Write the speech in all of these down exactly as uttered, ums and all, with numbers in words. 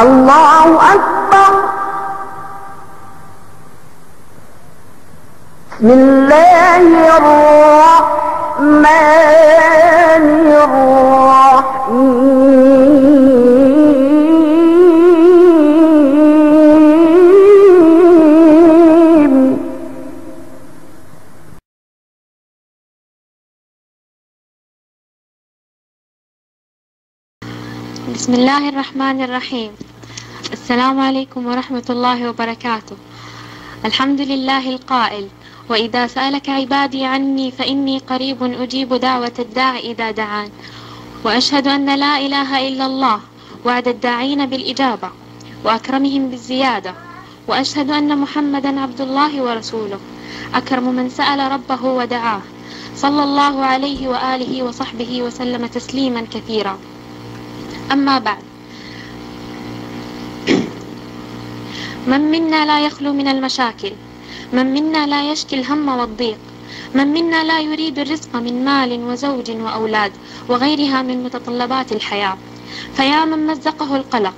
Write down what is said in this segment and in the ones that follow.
الله أكبر. بسم الله الرحمن الرحيم. بسم الله الرحمن الرحيم. السلام عليكم ورحمة الله وبركاته. الحمد لله القائل: "وإذا سألك عبادي عني فإني قريب أجيب دعوة الداع إذا دعان". وأشهد أن لا إله إلا الله وعد الداعين بالإجابة وأكرمهم بالزيادة، وأشهد أن محمدا عبد الله ورسوله، أكرم من سأل ربه ودعاه، صلى الله عليه وآله وصحبه وسلم تسليما كثيرا. أما بعد، من منا لا يخلو من المشاكل؟ من منا لا يشكي الهم والضيق؟ من منا لا يريد الرزق من مال وزوج وأولاد وغيرها من متطلبات الحياة؟ فيا من مزقه القلق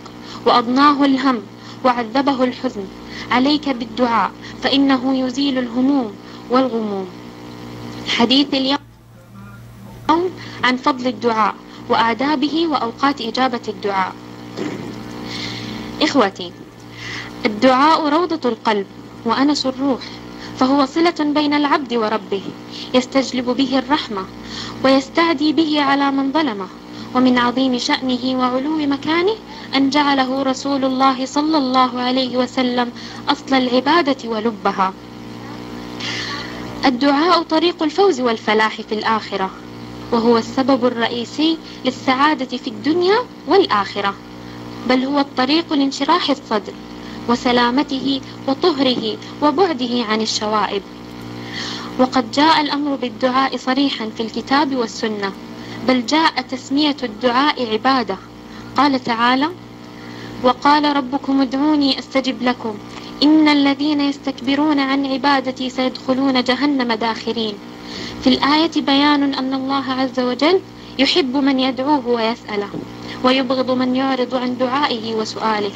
وأضناه الهم وعذبه الحزن، عليك بالدعاء، فإنه يزيل الهموم والغموم. حديث اليوم عن فضل الدعاء وآدابه وأوقات إجابة الدعاء. إخوتي، الدعاء روضة القلب وأنس الروح، فهو صلة بين العبد وربه، يستجلب به الرحمة ويستعدي به على من ظلمه، ومن عظيم شأنه وعلو مكانه أن جعله رسول الله صلى الله عليه وسلم أصل العبادة ولبها. الدعاء طريق الفوز والفلاح في الآخرة، وهو السبب الرئيسي للسعادة في الدنيا والآخرة، بل هو الطريق لانشراح الصدر وسلامته وطهره وبعده عن الشوائب. وقد جاء الأمر بالدعاء صريحا في الكتاب والسنة، بل جاء تسمية الدعاء عبادة. قال تعالى: "وقال ربكم ادعوني أستجب لكم، إن الذين يستكبرون عن عبادتي سيدخلون جهنم داخرين". في الآية بيان أن الله عز وجل يحب من يدعوه ويسأله، ويبغض من يعرض عن دعائه وسؤاله.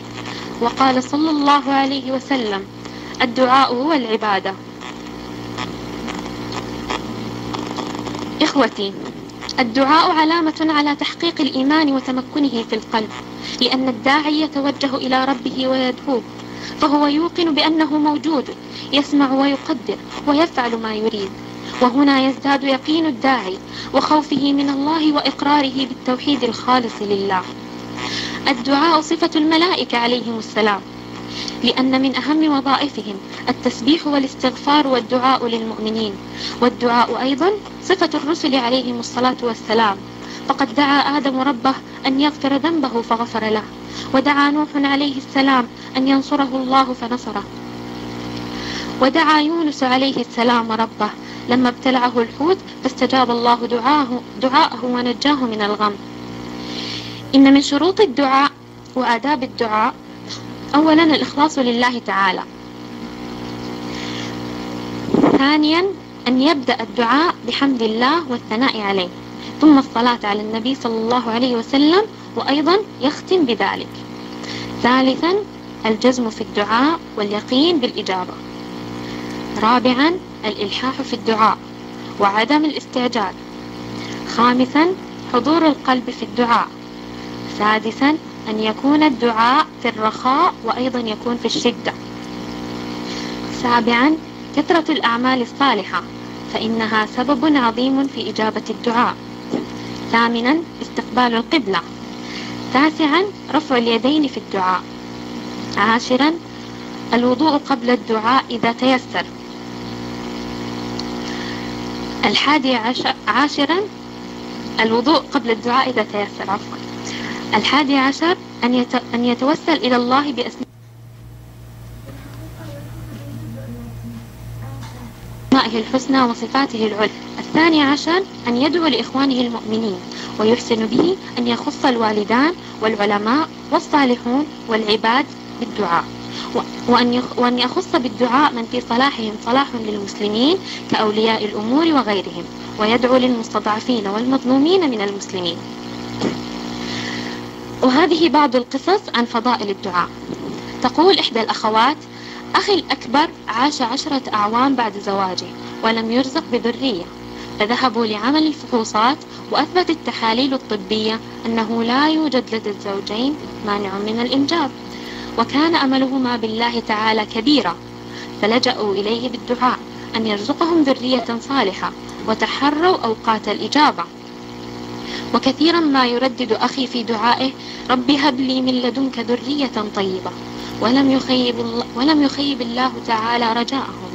وقال صلى الله عليه وسلم: "الدعاء هو العبادة". إخوتي، الدعاء علامة على تحقيق الإيمان وتمكنه في القلب، لأن الداعي يتوجه إلى ربه ويدعوه، فهو يوقن بأنه موجود، يسمع ويقدر ويفعل ما يريد، وهنا يزداد يقين الداعي وخوفه من الله وإقراره بالتوحيد الخالص لله. الدعاء صفة الملائكة عليهم السلام، لأن من أهم وظائفهم التسبيح والاستغفار والدعاء للمؤمنين، والدعاء أيضًا صفة الرسل عليهم الصلاة والسلام، فقد دعا آدم ربه أن يغفر ذنبه فغفر له، ودعا نوح عليه السلام أن ينصره الله فنصره، ودعا يونس عليه السلام ربه لما ابتلعه الحوت فاستجاب الله دعاه، دعاءه ونجاه من الغم. إن من شروط الدعاء وآداب الدعاء: أولًا، الإخلاص لله تعالى. ثانيًا، أن يبدأ الدعاء بحمد الله والثناء عليه، ثم الصلاة على النبي صلى الله عليه وسلم، وأيضًا يختم بذلك. ثالثًا، الجزم في الدعاء واليقين بالإجابة. رابعًا، الإلحاح في الدعاء وعدم الاستعجال. خامسًا، حضور القلب في الدعاء. سادسًا، أن يكون الدعاء في الرخاء وأيضًا يكون في الشدة. سابعًا، كثرة الأعمال الصالحة، فإنها سبب عظيم في إجابة الدعاء. ثامنًا، استقبال القبلة. تاسعًا، رفع اليدين في الدعاء. عاشرًا، الوضوء قبل الدعاء إذا تيسر. الحادي عشر، عاشرًا، الوضوء قبل الدعاء إذا تيسر، عفوًا. الحادي عشر، أن يت-، أن يتوسل إلى الله بأسمائه الحسنى وصفاته العلى. الثاني عشر، أن يدعو لإخوانه المؤمنين، ويحسن به أن يخص الوالدان والعلماء والصالحون والعباد بالدعاء، و-، وأن يخ-، وأن يخص بالدعاء من في صلاحهم صلاح للمسلمين كأولياء الأمور وغيرهم، ويدعو للمستضعفين والمظلومين من المسلمين. وهذه بعض القصص عن فضائل الدعاء. تقول إحدى الأخوات: أخي الأكبر عاش عشرة أعوام بعد زواجه ولم يرزق بذرية، فذهبوا لعمل الفحوصات وأثبتت التحاليل الطبية أنه لا يوجد لدى الزوجين مانع من الإنجاب، وكان أملهما بالله تعالى كبيرا، فلجأوا إليه بالدعاء أن يرزقهم ذرية صالحة، وتحروا أوقات الإجابة. وكثيرا ما يردد أخي في دعائه: رب هب لي من لدنك ذرية طيبة، ولم يخيب الله، ولم يخيب الله تعالى رجاءهم،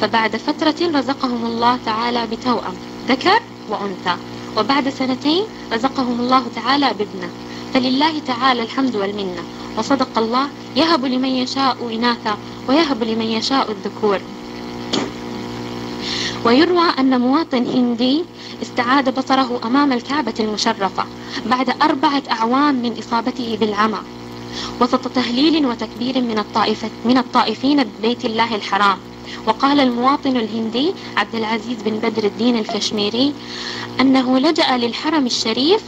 فبعد فترة رزقهم الله تعالى بتوأم ذكر وأنثى، وبعد سنتين رزقهم الله تعالى بابنة، فلله تعالى الحمد والمنة، وصدق الله: يهب لمن يشاء إناثا ويهب لمن يشاء الذكور. ويروى أن مواطن هندي استعاد بصره أمام الكعبة المشرفة بعد أربعة أعوام من إصابته بالعمى، وسط تهليل وتكبير من الطائف-، من الطائفين ببيت الله الحرام. وقال المواطن الهندي عبد العزيز بن بدر الدين الكشميري أنه لجأ للحرم الشريف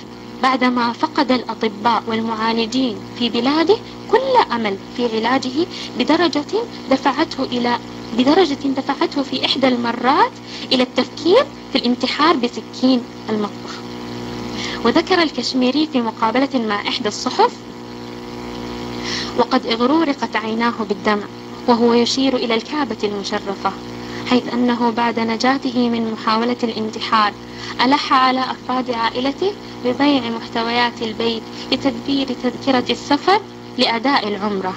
بعدما فقد الأطباء والمعالجين في بلاده كل أمل في علاجه، بدرجة دفعته إلى، بدرجة دفعته في إحدى المرات إلى التفكير في الانتحار بسكين المطبخ. وذكر الكشميري في مقابلة مع إحدى الصحف، وقد اغرورقت عيناه بالدمع وهو يشير إلى الكعبة المشرفة، حيث أنه بعد نجاته من محاولة الانتحار ألح على أفراد عائلته ببيع محتويات البيت لتدبير تذكرة السفر لأداء العمرة،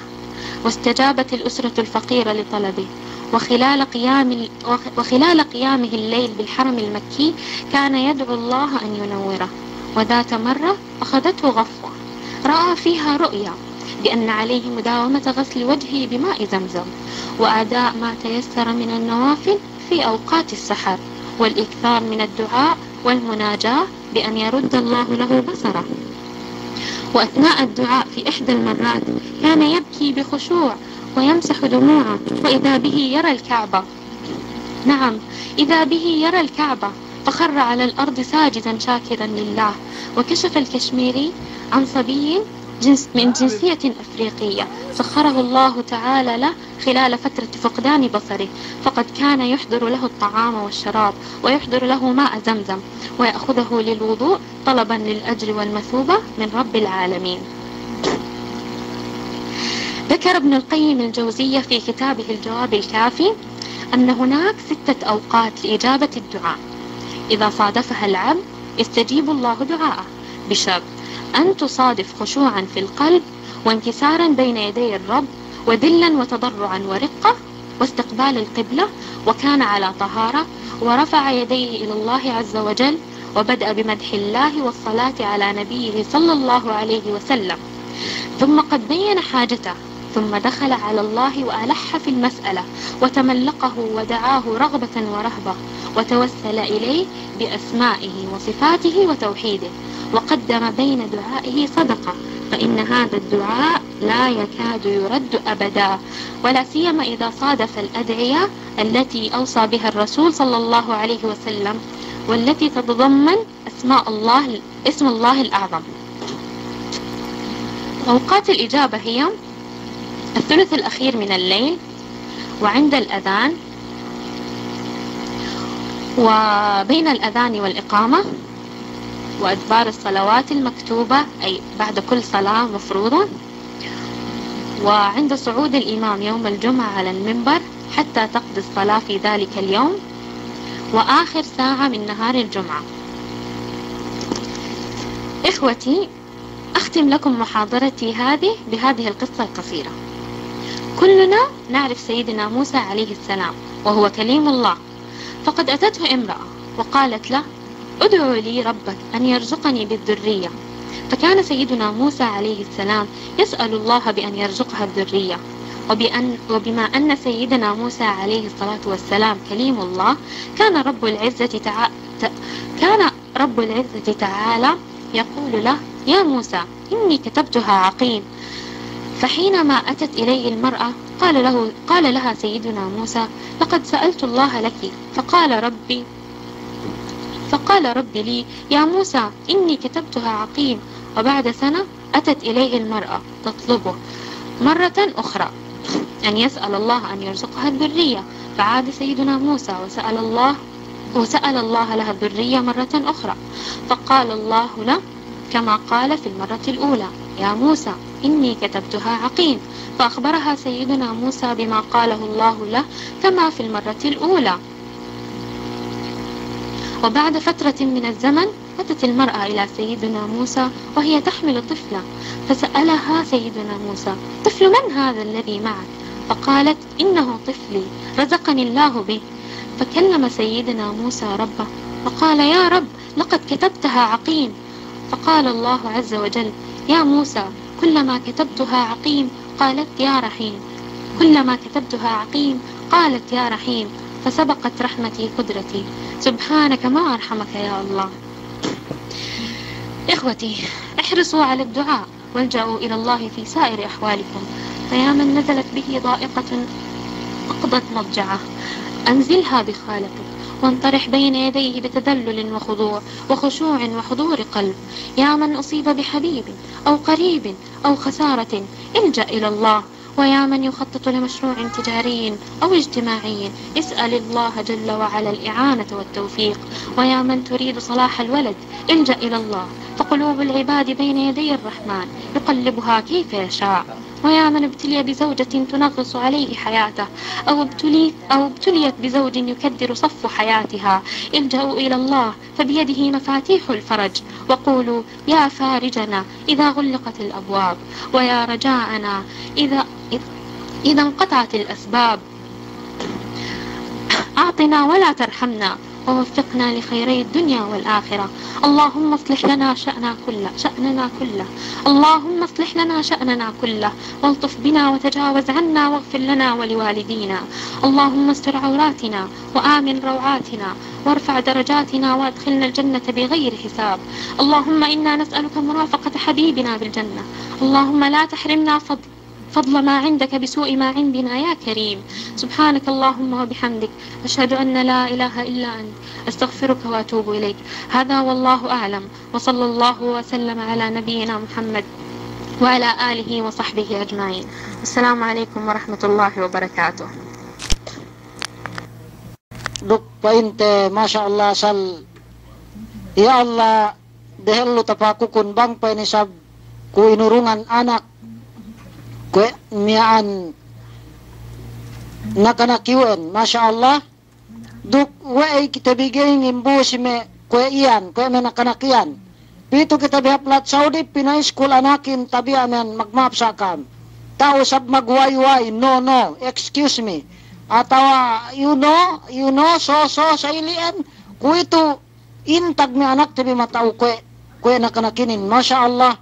واستجابت الأسرة الفقيرة لطلبه، وخلال قيام ال-، وخ-، وخلال قيامه الليل بالحرم المكي كان يدعو الله أن ينوره. وذات مرة أخذته غفوة، رأى فيها رؤيا بأن عليه مداومة غسل وجهه بماء زمزم، وأداء ما تيسر من النوافل في أوقات السحر، والإكثار من الدعاء والمناجاة بأن يرد الله له بصره. وأثناء الدعاء في إحدى المرات كان يبكي بخشوع ويمسح دموعه، وإذا به يرى الكعبة. نعم، إذا به يرى الكعبة، فخر على الأرض ساجدا شاكرا لله. وكشف الكشميري عن صبي جنس-، من جنسية أفريقية سخره الله تعالى له خلال فترة فقدان بصره، فقد كان يحضر له الطعام والشراب، ويحضر له ماء زمزم، ويأخذه للوضوء طلبا للأجر والمثوبة من رب العالمين. ذكر ابن القيم الجوزية في كتابه الجواب الكافي أن هناك ستة أوقات لإجابة الدعاء إذا صادفها العبد يستجيب الله دعاءه، بشرط أن تصادف خشوعا في القلب وانكسارا بين يدي الرب وذلا وتضرعا ورقة واستقبال القبلة، وكان على طهارة، ورفع يديه إلى الله عز وجل، وبدأ بمدح الله والصلاة على نبيه صلى الله عليه وسلم، ثم قد بين حاجته، ثم دخل على الله وألح في المسألة، وتملقه ودعاه رغبة ورهبة، وتوسل إليه بأسمائه وصفاته وتوحيده، وقدم بين دعائه صدقة، فإن هذا الدعاء لا يكاد يرد أبدا، ولا سيما إذا صادف الأدعية التي أوصى بها الرسول صلى الله عليه وسلم، والتي تتضمن أسماء الله، اسم الله الأعظم. أوقات الإجابة هي الثلث الأخير من الليل، وعند الأذان، وبين الأذان والإقامة، وأدبار الصلوات المكتوبة، أي بعد كل صلاة مفروضة، وعند صعود الإمام يوم الجمعة على المنبر حتى تقضي الصلاة في ذلك اليوم، وآخر ساعة من نهار الجمعة. إخوتي، أختم لكم محاضرتي هذه بهذه القصة القصيرة. كلنا نعرف سيدنا موسى عليه السلام، وهو كليم الله، فقد أتته امرأة وقالت له: "ادع لي ربك أن يرزقني بالذرية". فكان سيدنا موسى عليه السلام يسأل الله بأن يرزقها الذرية، وبأن، وبما أن سيدنا موسى عليه الصلاة والسلام كليم الله، كان رب العزة تع-، ت-، كان رب العزة تعالى يقول له: "يا موسى، إني كتبتها عقيم". فحينما أتت إليه المرأة، قال له، قال لها سيدنا موسى: "لقد سألت الله لك، فقال ربي، فقال ربي لي: يا موسى، إني كتبتها عقيم، وبعد سنة أتت إليه المرأة تطلبه مرة أخرى أن يسأل الله أن يرزقها الذرية، فعاد سيدنا موسى وسأل الله، وسأل الله لها الذرية مرة أخرى، فقال الله له كما قال في المرة الأولى: يا موسى، إني كتبتها عقيم، فأخبرها سيدنا موسى بما قاله الله له كما في المرة الأولى. وبعد فترة من الزمن أتت المرأة إلى سيدنا موسى وهي تحمل طفلا، فسألها سيدنا موسى: طفل من هذا الذي معك؟ فقالت: إنه طفلي، رزقني الله به. فكلم سيدنا موسى ربه فقال: يا رب، لقد كتبتها عقيم. فقال الله عز وجل: يا موسى، كلما كتبتها عقيم قالت: يا رحيم، كلما كتبتها عقيم قالت: يا رحيم، فسبقت رحمتي قدرتي. سبحانك، ما أرحمك يا الله. إخوتي، احرصوا على الدعاء والجأوا إلى الله في سائر أحوالكم، فيا من نزلت به ضائقة أقضت مضجعه، أنزلها بخالقك، وانطرح بين يديه بتذلل وخضوع وخشوع وحضور قلب. يا من أصيب بحبيب أو قريب أو خسارة، الجأ إلى الله. ويا من يخطط لمشروع تجاري أو اجتماعي، اسأل الله جل وعلا الإعانة والتوفيق. ويا من تريد صلاح الولد، الجأ إلى الله، فقلوب العباد بين يدي الرحمن يقلبها كيف يشاء. ويا من ابتلي بزوجة تنغص عليه حياته، أو ابتلي-، أو ابتليت بزوج يكدر صفو حياتها، الجأوا إلى الله، فبيده مفاتيح الفرج، وقولوا: يا فارجنا إذا غلقت الأبواب، ويا رجاءنا إذا، إذا انقطعت الأسباب، أعطنا ولا ترحمنا، ووفقنا لخيري الدنيا والآخرة. اللهم اصلح لنا شأنا كله، شأننا كله. اللهم اصلح لنا شأننا كله، والطف بنا وتجاوز عنا، واغفر لنا ولوالدينا. اللهم استر عوراتنا وآمن روعاتنا، وارفع درجاتنا، وأدخلنا الجنة بغير حساب. اللهم إنا نسألك مرافقة حبيبنا بالجنة. اللهم لا تحرمنا فضل، فضل ما عندك بسوء ما عندنا يا كريم. سبحانك اللهم وبحمدك، أشهد أن لا إله إلا أنت، أستغفرك وأتوب إليك. هذا والله أعلم، وصلى الله وسلم على نبينا محمد وعلى آله وصحبه أجمعين. السلام عليكم ورحمة الله وبركاته. Duk pa'inte, masya Allah, asal, ya Allah, dehellu tapakukun bang pa'in isab ku inurungan anak kuwe' miya'an nakanak iyu'en, masya Allah. Duk we'ey kite bi ga'i ngimbu si me' kuwe' iyan, kuwe' me' nakanak iyan. Pitu kite bi hap lahat Saudi, pinaiskul anakin, tabiya' men, magma'ap sa' kam. Ta'u sab magway-way, no, no, excuse me. Atawa, you know, you know, so, so, sa ili'en, kuwe'itu intag me' anakte bi mata'u kuwe', kuwe' nakanak inin. Masya Allah,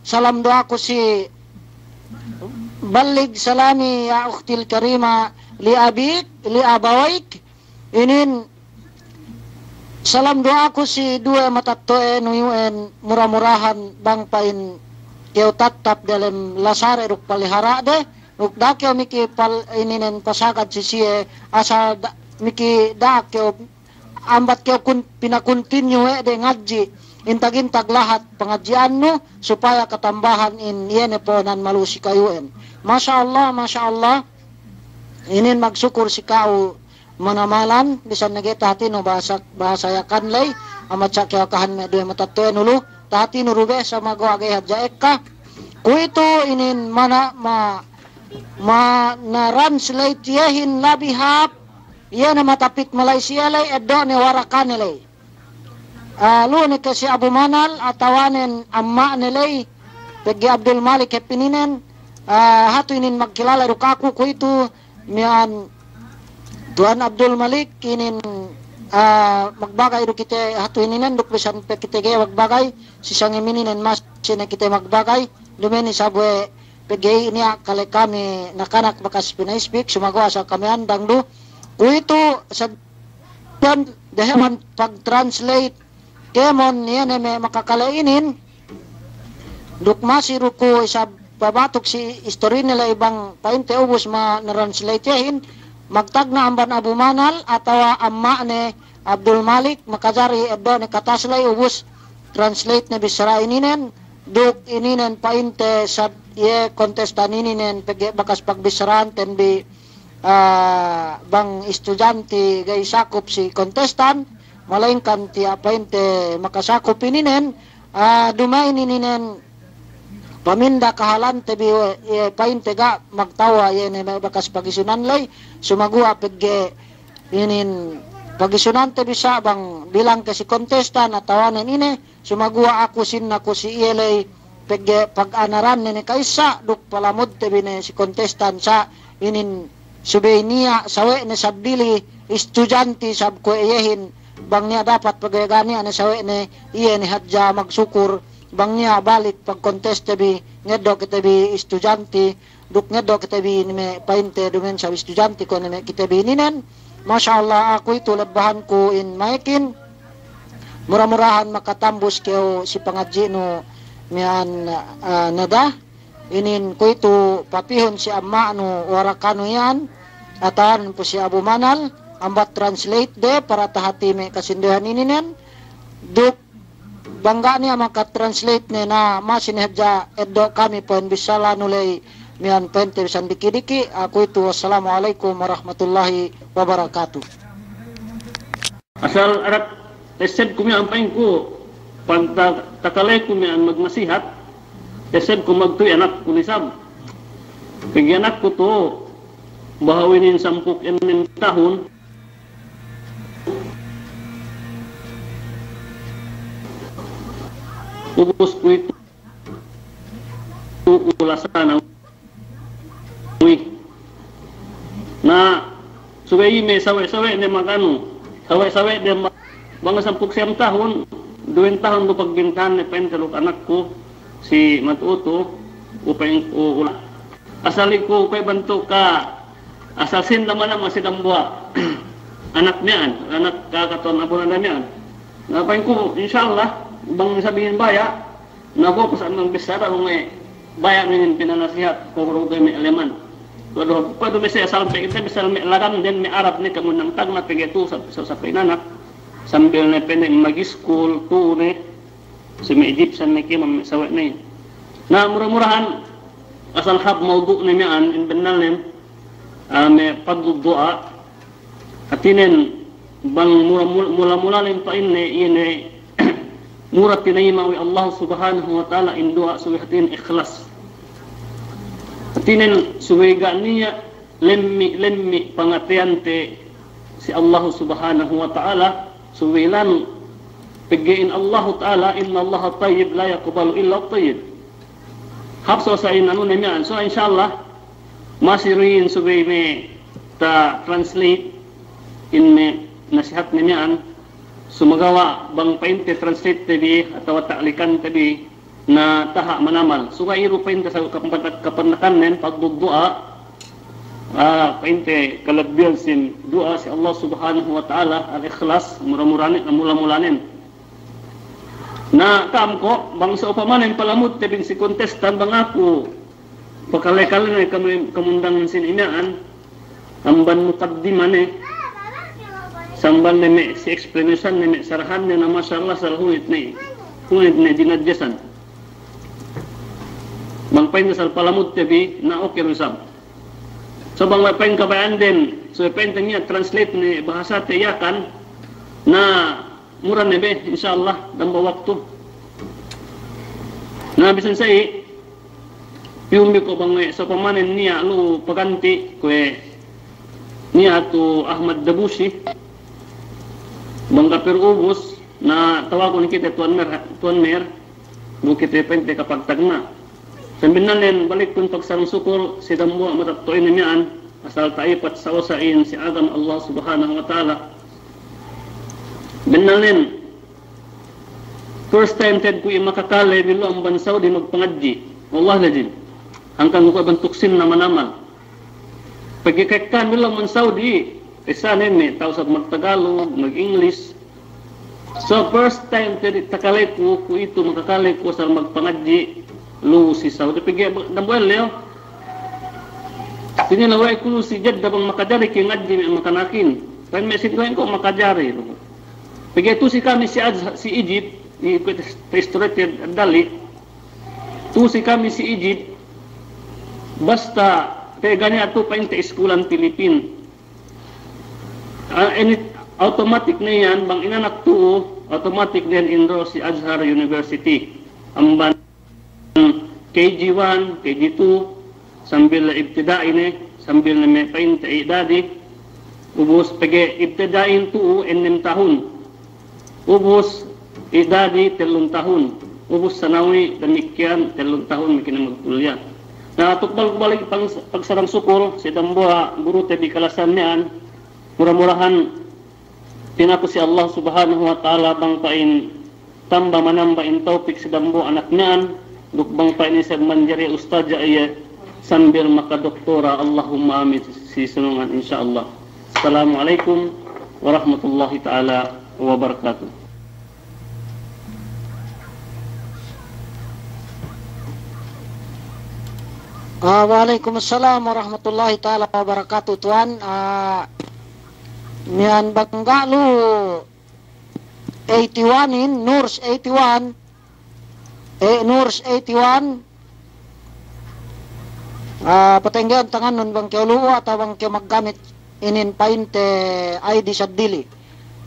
salam du'aku si, ballig salami ya ukhtil karima li abik, li abawaik, inin salam du'aku si duwe matetto'anu iyu'en, mura-murahan bang pa'in kew tattap dalem lasare duk palihara'de, duk da'a kew miki pal-, ininen pasagad si siye, asal da-, miki da'a kew ambat kew kun-, pinakuntinyu we' de ngadji', intag-intag lahat pangadji'annu, supaya katambahan in iye ne po'onan malu si kayu'en. Masya Allah, masya Allah, inin magsukul si ka'u manamalan, bisan ne ga'i tahatinu bahasa, bahasa Yakan ley, amat sa' kew akahan me' duwe matetto'anu lu, tahatinu du be, samaguwa' ga'i hadja ekka. Kuwe'itu inin mana-, ma-, mana-translate iyehin labi hap, iye ne matapit Malaysia ley, eddo' ne warakane ley. Ah, lu ne ke si Abu Manal, atawanen amma'ne ley, pegge' Abdul Malik hep ininen, ah, hatu inin magkilale duk aku kuwe'itu, miya'an Tuwan Abdul Malik inin, ah, magbagay du kite hatu ininen, duk bisan pe kite ga'i magbagay, si sangem ininen masi ne kite magbagay, duma'in isab we' pegge' niya' kale kami nakanak bakas pinaispik, sumaguwa' sa' kami andang du. Kuwe'itu sa' dehellu pag-translate kēmon iye ne me' makakale inin, duk masi du ku isab pabatuk si istorine ley bang pa'inte ubus ma-translate iyehin, magtagna' amban Abu Manal atawa amma'ne Abdul Malik, makajari eddo' ne katas ley ubus translate ne bissara ininen, duk ininen pa'inte sab iye kontestan ininen pegge' bakas pagbissarahanten bi, ah, bang istudyanti ga'i sakup si kontestan, malayingkan tiya' pa'inte makasakup ininen, ah, duma'in ininen paminda kahalante bi we', iye pa'inte ga' magtawa iye ne me' bakas pagisunante ley, sumaguwa' pegge' inin pagisunante bi sa' bang bilang ke si kontestan atawanen ine, sumaguwa' aku sinna ku si iye ley pegge' paganaranne ne ka'issa duk palamudte bi ne si kontestan sa' inin subey niya' sawe'ne sab dili istudyanti sab kuwe' iyehin bang niya' dapat pegge' ga' niya' ne sawe'ne iye ne hadja magsukur bang niya' balik pagkonteste bi ngeddo' kite bi istudyanti duk ngeddo' kite bi ni me' pa'inte duma'in sab istudyanti kuwe' ni me' kite bi ininen. Masya Allah, aku itu lebbahanku in ma'ikin. Mura-murahan makatambus kew si pangadji'nu miya'an, ah, nada. Inin kuwe'itu papihun si amma'nu warakanu iyan, atawanen pu si Abu Manal, ambat translate de para tahati me' kasinduwehan ininen, duk bang ga' niya' maka-translate ne na masi ne hadja eddo' kami pa'in bissālanu ley miya'an pa'inte bisan diki'-diki', aku itu, wassalamu alaikum warahmatullahi wabarakatuh. Asal arak essebku miya'an pa'inku, panta-, takaleku miya'an magnasihat, essebku magtuwi anakku nisab. Pegge' anakku tu, baha' inin sampū' ennem tahun. Ubus kuwe'itu, ulasanan. Uy. Na, subey me' sawe'-sawe'ne maganu. Sawe'-sawe'ne ma-, bang sampū' siyam tahun, duwen tahun du pagbintanne pa'inte duk anakku si matu'u tu, upa'in, u-, ula-. Asal iku upa'in bantuk ka, asal sinda mana masi dambuwa' anak miya'an, anak ka-, katuwan abu nanda miya'an. Na, pa'inku, insya Allah, bang sabingin baya', na, ko' ku sa'an bang bissara, bang me' baya' minin pinanasihat, ko' ku me' eleman. Kuwe' du, kuwe' du masi asal pe kite bissara me' lagam den me' Arab ne kamu nang tagna' pegge' tu sa-, sa-, sa pa'in anak. Sambil ne pa'inne magiskul, tu ne, si me' Egyptian ne kēmon me' sawe'ne. Na, mura-murahan, asal hāp mawdu'ne miya'an, in bennalnen, ah, me' fadlu du'a, Hātinen bang mula-, mula-, mula-mulanen pa'inne, iye ne mura tinayima' we' Allah Subhanahu wa Ta'ala in du'a subey hātinen ikhlas. Hātinen subey ga' niya' lemmi'-lemmi' pangateyante si Allah Subhanahu wa Ta'ala, subey lanu pegge' in Allah Ta'ala, "Innallaha tayyib la yaqbalu illa tayyib." Hāp so sa'in anu ne miya'an. So, insya Allah, masi du in subey me' ta-translate in me' nasihatne miya'an. Sumagawa' bang pa'inte translate te bi atawa ta'likante bi na taha' manamal. Suga' iru pa'inte sa kapan-, kapandakan nen fadlu du'a, ah, pa'inte kalabbihan sin du'a si Allah Subhanahu wa Ta'ala, al-ikhlas, mura-muranen, mula-mulanen. Na, ka'am ko', bang sa'upamanen palamud te bin si kontestan bang aku pakale-kale ne kamu-, kamundangan sin ina'an, amban mukaddima ne, sambal ne me' si explanation ne, me' sarahan ne, na masya Allah, asal hunit ne, hunit ne dinadjasan. Bang pa'inte asal palamud te bi, na oke du isab. So bang we' pa'in kabaya'anden, so we' pa'inte niya' translate ne bahasa te Yakan, na mura ne be, insya Allah, dambuwa' waktu. Na bisan sa'i, piyumbi ko' bang we' sa'upamanen niya' lu paganti', kuwe' niya' tu Ahmad Dabusi, bang kapiru ubus, na tawagun kite Tuwan Mer, Tuwan Mer, bu kite pa'inte kapagtagna'. Sambinnanen balikkun pagsarang sukul si dambuwa' matetto'ahin miya'an, asal ta'ipat sa'u sa'in si agama Allah Subhanahu wa Ta'ala. Bennalnen, first time te'ed ku i' makakale bi lu amban Saudi magpangadji'. Wallahi lazim. Hangkan ku kuwe' bantuk sin na manamal. Pegge' ka'ekkahan bi lu amban Saudi, isab ne me' ta'u isab magtagalog, mag-English. So first time te'ed takaleku, kuwe'itu makakaleku asal magpangadji' lu si Saudi. Pegge' dambuwa' ellew. Tinila' we' ku lu si Jeddah bang makajari ke ngadji' me' makanakin. Pa'in me' sinduwehin ko' makajari. Pegge' tu'u si kami si Azha-, si Egypt, i' kuwe' te-, te-, istorya te dali'. Tu'u si kami si Egypt, basta pegge' niya' tu'u pa'inte iskulan Pilipin. Ah, ini automatic ne iyan, bang inanak tu'u, automatic ne iyan enroll si Azhar University. Amban K G one, K G two, sambil ibtida'i ne, sambil ne me' pa'inte i'dadi, ubus pegge' ibtida'in tu'u ennem tahun. Ubus i'dadi tellun tahun, ubus sanawi damikkiyan tellun tahun miki ne magkuliya. Na, tukbal ku balik pang-, pagsarang sukul si dambuwa' gurute bi kalasan miya'an, mura-murahan pinaku si Allah Subhanahu wa Ta'ala bang pa'in tamba manamba in tawpik si dambuwa' anak miya'an, duk bang pa'in isab manjari ustadz iye sambil makadoktora, Allahumma amin, si sunungan, insya Allah. Assalamu alaikum warahmatullahi ta'ala wabarakatuh. Ah, waalaikumsalam warahmatullahi ta'ala wabarakatuh, Tuwan. Ah, miya'an bang ga' lu'u eighty-one in, nurse eighty-one, eh, nurse eighty-one, ah, patengge'un tangannun bang kew lu'u atawa bang kew maggamit inin pa'inte I D seddili.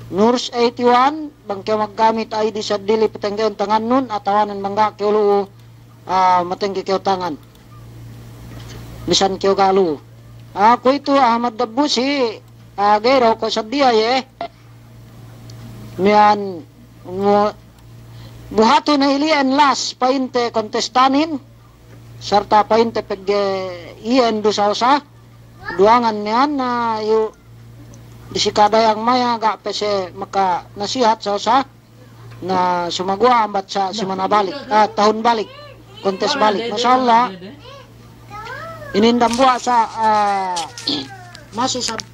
Nurse eighty-one, bang kew maggamit I D seddili, patengge'un tangannun, atawa nen bang ga' kew lu'u, ah, matengge kew tangan. Bisan kew ga' lu'u. Ah, kuwe'itu Ahmad Dabbusi, ah, ga'i du ko' sadiya iye. Miya'an, mu-, buhatu ne ili'en last pa'inte kontestanin, sarta pa'inte pegge' iyan du sa-osa, duwangan miya'an, na iyu' disi kadayang maya ga' pe siye makanasihat sa-osa, na sumaguwa' ambat sa simana balik, ah, tahun balik, kontes balik. Masya Allah, inin dambuwa' sa, ah, masi sab-,